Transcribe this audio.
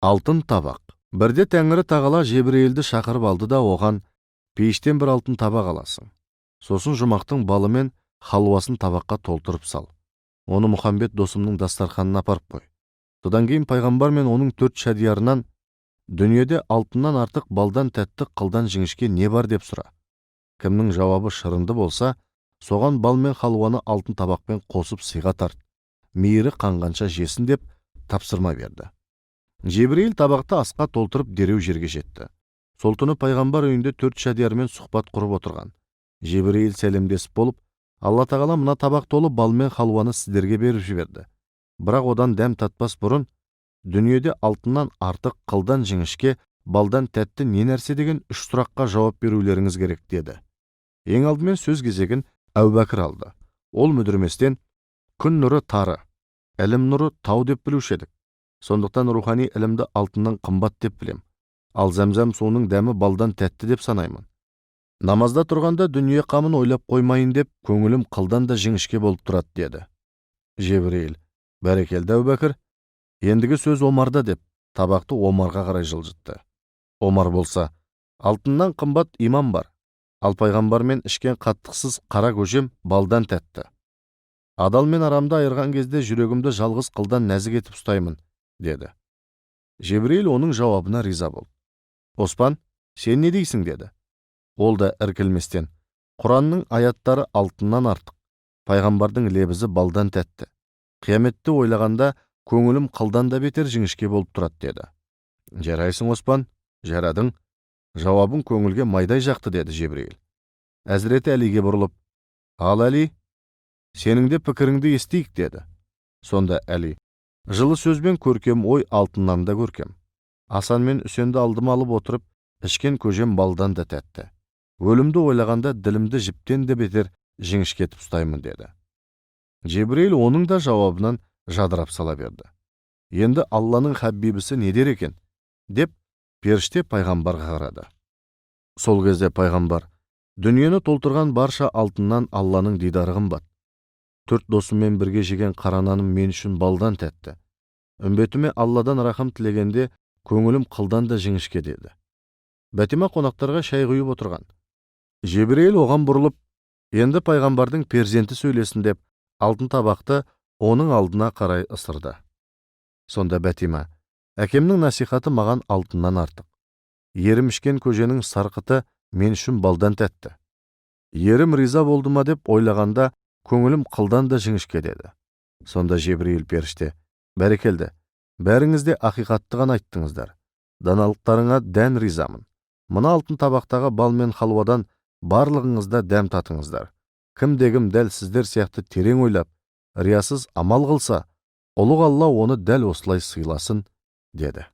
Алтын табақ. Бірде Тәңірі тағала Жебірейілді шақырып алды да, оған: «Пейіштен бір алтын табақ аласың. Сосын жұмақтың балы мен халуасын табаққа толтырып сал. Оны Мұхаммед досымның дастарханына апарып қой. Содан кейін пайғамбар мен оның төрт шадиярынан: «Дүниеде алтыннан артық, балдан тәтті, қылдан жіңішке не бар?» деп сұра. Кімнің жауабы шырынды болса, соған бал мен халуаны алтын табақпен қосып сыйға тарт. Мейірі қанғанша жесін», – деп тапсырма берді. Жебірейіл табақты асқа толтырып, дереу жерге жетті. Сол түні пайғамбар үйінде төрт шадиярмен сұхбат құрып отырған. Жебірейіл сәлемдесіп болып: «Алла тағала мына табақ толы бал мен халуаны сіздерге беріп жіберді. Бірақ одан дәм татпас бұрын дүниеде алтыннан артық, қылдан жіңішке, балдан тәтті не нәрсе деген үш сұраққа жауап берулеріңіз керек», – деді. Ең алдымен сөз кезегін Әубәкір алды. Ол мүдірместен: «Күн нұры тары, ілім нұры тау деп білуші едік. Сондықтан рухани ілімді алтыннан қымбат деп білем. Ал зәмзәм суының дәмі балдан тәтті деп санаймын. Намазда тұрғанда дүние қамын ойлап қоймайын деп, көңілім қылдан да жіңішке болып тұрады», – деді. Жебірейіл: «Бәрекелді, Әубәкір, ендігі сөз Омарда», – деп табақты Омарға қарай жылжытты. Омар болса: «Алтыннан қымбат иман бар. Ал пайғамбармен ішкен қаттықсыз қара көжем балдан тәтті. Адал мен арамды айырған кезде жүрегімді жалғыз қылдан нәзік етіп ұстаймын», – деді. Жебірейіл оның жауабына риза болды. «Оспан, сен не дейсің?» – деді. Ол да іркілместен: «Құранның аяттары алтыннан артық, пайғамбардың лебізі балдан тәтті. Қияметті ойлағанда көңілім қылдан да бетер жіңішке болып тұрады», – деді. «Жарайсың, Оспан, жарадың. Жауабың көңілге майдай жақты», – деді Жебірейіл. Әзіреті Әлиге бұрылып: «Ал, Әли, сенің де пікіріңді естиік», – деді. Сонда Әли: «Жылы сөз бен көркем ой алтыннан да көркем. Асан мен Үсенді алдыма алып отырып, ішкен көжем балдан да тәтті. Өлімді ойлағанда ділімді жіптен де бетер жіңішкетіп ұстаймын», – деді. Жебірейіл оның да жауабынан жадырап сала берді. «Енді Алланың хабибісі не дер екен?» деп періште пайғамбарға қарады. Сол кезде пайғамбар: «Дүниені толтырған барша алтыннан Алланың дидары қымбат. Төрт досыммен бірге жеген қара наным мен үшін балдан тәтті. Үмбетіме Алладан рахым тілегенде көңілім қылдан да жіңішке», – деді. Бәтима қонақтарға шай құйып отырған. Жебірейіл оған бұрылып: «Енді пайғамбардың перзенті сөйлесін», – деп алтын табақты оның алдына қарай ысырды. Сонда Бәтима: «Әкемнің насихаты маған алтыннан артық. Ерім ішкен көженің сарқыты мен үшін балдан тәтті. Ерім риза болды ма деп ойлағанда көңілім қылдан да жіңішке», – деді. Сонда Жебірейіл періште: «Бәрекелді, бәріңіз де ақиқатты ғана айттыңыздар. Даналықтарыңа дән ризамын. Мына алтын табақтағы бал мен халуадан барлығыңыз да дәм татыңыздар. Кімде-кім дәл сіздер сияқты терең ойлап, риясыз амал қылса, ұлық Алла оны дәл осылай сыйласын», – деді.